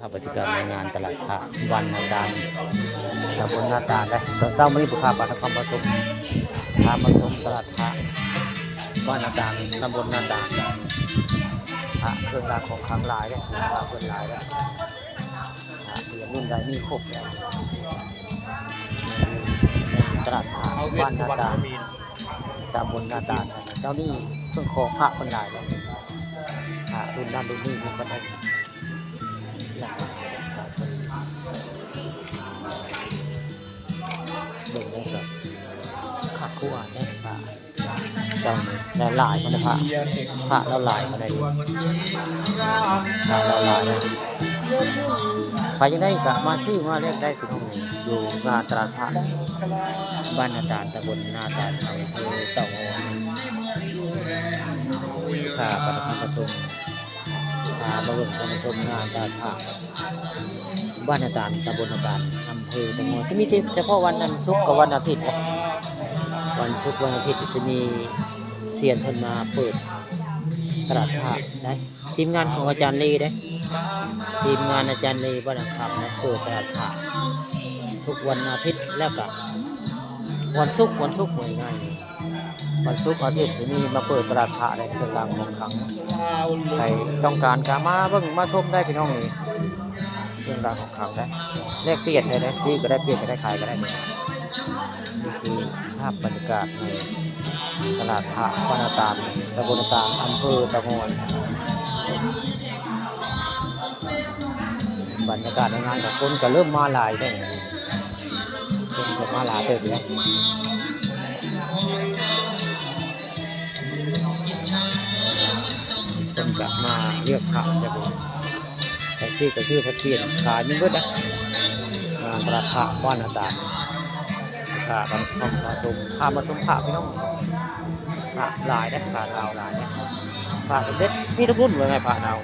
ພະ ບັນຍາກາດໃນງານຕະຫຼາດພະບ້ານນາຕານ ຕຳບົນນາຕານເດ້. ຕອນເຊົ້າມື້ນີ້ ບຸກຄາພາທ່ານມາຊົມ ພາມາຊົມຕະຫຼາດພະບ້ານນາຕານ ຕຳບົນນາຕານ. ພະເຄື່ອງລາງຂອງຂລັງຫຼາຍເດ້, ພະເພິ່ນຫຼາຍເດ້. ພະເພິ່ນລຸ້ນໃດມີຄົບແລ້ວ. ຕະຫຼາດພະບ້ານນາຕານ ຕຳບົນນາຕານ. ເຈົ້ານີ້ເຄື່ອງຂອງພະເພິ່ນຫຼາຍເດ້. ພະລຸ້ນນັ້ນລຸ້ນນີ້ມີປານໃດ. ເບິ່ງແລ້ວກໍຄັກກວ່າແນ່ ພະເຈົ້ານີ້ຫຼາຍໆ ພຸ້ນນະ. ພະ ພະລາວຫຼາຍພຸ້ນນະ, ພະລາວຫຼາຍ. ໃຜຢາກໄດ້ກໍມາຊື້ມາແລກໄດ້ ພີ່ນ້ອງ, ຢູ່ງານຕະຫຼາດພະບ້ານນາຕານ ຕຳບົນນາຕານ ອຳເພີເຕົາງອຍ. ພາປະຊາຊົນ ພາມາເບິ່ງ ມາຊົມງານຕະຫຼາດພະບ້ານນາຕານ ຕຳບົນນາຕານ ອຳເພີເຕົາງອຍ. ຈະມີແຕ່ສະເພາະວັນ ວັນສຸກກັບວັນອາທິດເດ້. ວັນສຸກວັນອາທິດຈະມີຊຽນເພິ່ນມາເປີດຕະຫຼາດພະໄດ້. ທີມງານຂອງອາຈານລີເດ້, ທີມງານອາຈານລີບ້ານໜອງຄຳເດ້ ເປີດຕະຫຼາດພະທຸກວັນອາທິດ ແລ້ວກະວັນສຸກ, ວັນສຸກ ເວົ້າງ່າຍໆ ວັນສຸກອາທິດຈະມີມາເປີດຕະຫຼາດພະໄດ້ ເຄື່ອງລາງຂອງຂລັງ. ໃຜຕ້ອງການກະມາເບິ່ງມາຊົມໄດ້ ພີ່ນ້ອງເອີຍ, ເຄື່ອງລາງຂອງຂລັງໄດ້ ແລກປ່ຽນໄດ້ເດ້, ຊື້ກໍໄດ້ ປ່ຽນກໍໄດ້ ຂາຍກໍໄດ້. ນີ້ຄືພາບບັນຍາກາດໃນຕະຫຼາດພະບ້ານນາຕານ ຕຳບົນນາຕານ ອຳເພີເຕົາງອຍ. ບັນຍາກາດໃນງານກໍຄົນກໍເລີ່ມມາຫຼາຍແລ້ວ, ຄົນກໍມາຫຼາຍເຕີບແລ້ວ. ເພິ່ນກະມາເລືອກຂາຍແລ້ວ, ໃຜຊື້ກໍຊື້ ໃຜປ່ຽນຂາຍມີເບິດນະ. ງານຕະຫຼາດພະບ້ານນາຕານ ພາກັນເຂົ້າມາຊົມ, ພາມາຊົມພະ ພີ່ນ້ອງ. ພະຫຼາຍເດ້, ພະລາວຫຼາຍເດ້, ພະສົມເດັດ ມີທຸກລຸ້ນ ວ່າໄງ ພະລາວ.